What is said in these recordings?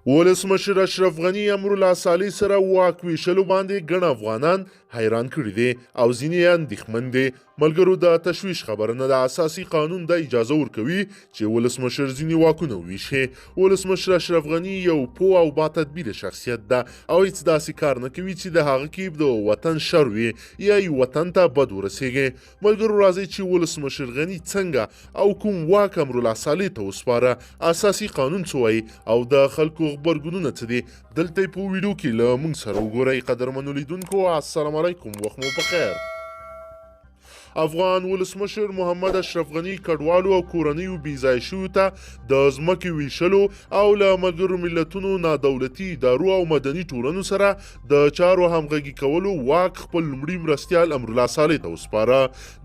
ولسمشر اشرف غني امرالله صالح سره واک ویشلو باندې ګڼ افغانان حیران کړي دي او ځینې یې اندېښمن دي. ملګرو د تشویش خبره نه ده، اساسي قانون دا اجازه ورکوي چې ولسمشر ځینې واکونه وویشي. ولسمشر اشرف غني یو پوه او با تدبیره شخصیت ده او هیڅ داسې کار نه کوي چې د هغه کې د وطن شر وي یا یې وطن ته بد ورسېږي. ملګرو راځئ چې ولسمشر غني څنګه او کوم واک امرالله صالح ته وسپاره، اساسي قانون څه وایي او د خلکو غبرګونونه څه دي، دلته یې په ویډیو کې له موږ سره وګورئ. قدرمنو لیدونکو السلام علیکم، وخت مو په خیر. افغان ولسمشر محمد اشرف غني کډوالو او کورنیو بې ځایه شویو ته د ځمکې ویشلو او له ملګرو ملتونو، نادولتي ادارو او مدني ټولنو سره د چارو همغږي کولو واک خپل لومړي مرستیال امرالله صالح ته وسپاره.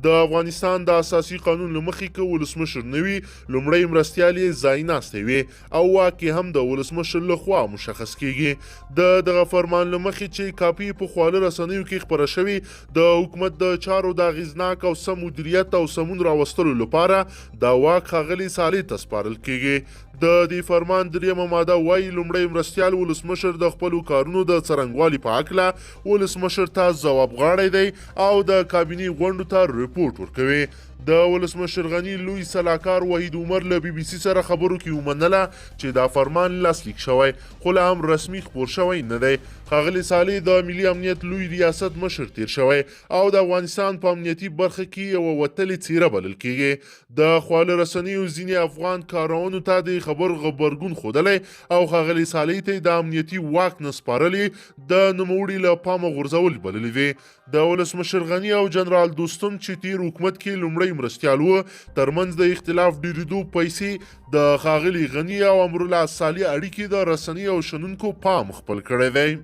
د افغانستان د اساسي قانون له مخې که ولسمشر نه وي، لومړی مرستیال یې ځای ناستی وي او واک یې هم د ولسمشر له خوا مشخص کیږي. د دغه فرمان له مخې چې کاپي په خواله رسنیو کې خپره شوې، د حکومت د چارو د اغېزناک او سم مدیریت او سمون راوستلو لپاره دا واک ښاغلي صالح ته سپارل کیږي. د دې فرمان دریمه ماده وایي، لومړی مرستیال ولسمشر د خپلو کارونو د څرنګوالي په هکله ولسمشر ته ځوابغاړی دی او د کابینې غونډو ته رپورټ ورکوي. د ولسمشر غني لوی سلاکار وحید عمر له بي بي سي سره خبرو کې ومنله چې دا فرمان لاسلیک شوی، خو لا هم رسمي خپور شوی نه دی. ښاغلی صالح د ملي امنیت لوی ریاست مشر تیر شوی او د افغانستان په امنیتي برخه کې یوه وتلې څیره بلل کیږي. د خواله رسنیو ځینې افغان کارونو ته د خبر غبرګون ښودلی او ښاغلی صالح ته د امنیتي واک نه سپارلې د نوموړي له پامه غورځول بللي دي. د ولسمشر غني او جنرال دوستم چې تیر حکومت کې لومړی مرستیال و ترمنځ د اختلاف ډیریدو پیسې د ښاغلي غني او امرالله صالح اړیکې د رسنیو او شنونکو پام خپل کړی دی.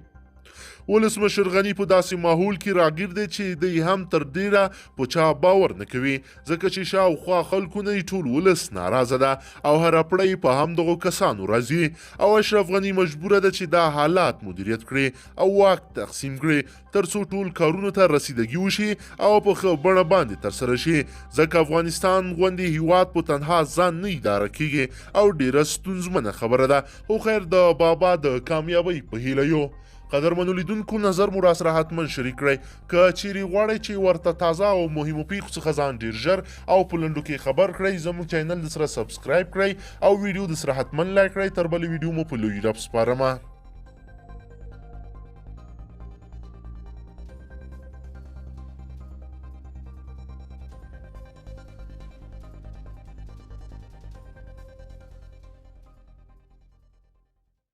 ولسمشر غني په داسې ماحول کې راګیر دی چې دی هم تر ډیره په چا باور نه کوي، ځکه چې شاوخوا خلکو نه ټول ولس ناراضه ده او هره پړه یې په همدغو کسانو راځي او اشرف غني مجبوره ده چې دا حالات مدیریت کړي او واک تقسیم کړي ترڅو ټول کارونو ته رسیدګي وشي او په ښه بڼه باندې ترسره شي، ځکه افغانستان غوندې هیواد په تنها ځان نه اداره کیږي او ډیره ستونزمنه خبره ده. خو خیر، د بابا د کامیابۍ په هیله یو. قدرمنو لیدونکو نظر مو راسره حتما شریک کړئ. که چیرې غواړئ چې ورته تازه او مهمو پیښو څخه ځان ډیر ژر او په لنډو کې خبر کړئ، زموږ چینل د سره subscribe کړئ او ویډیو د سره حتما like کړئ. تر بلې ویډیو مو په لوی رب سپارمه.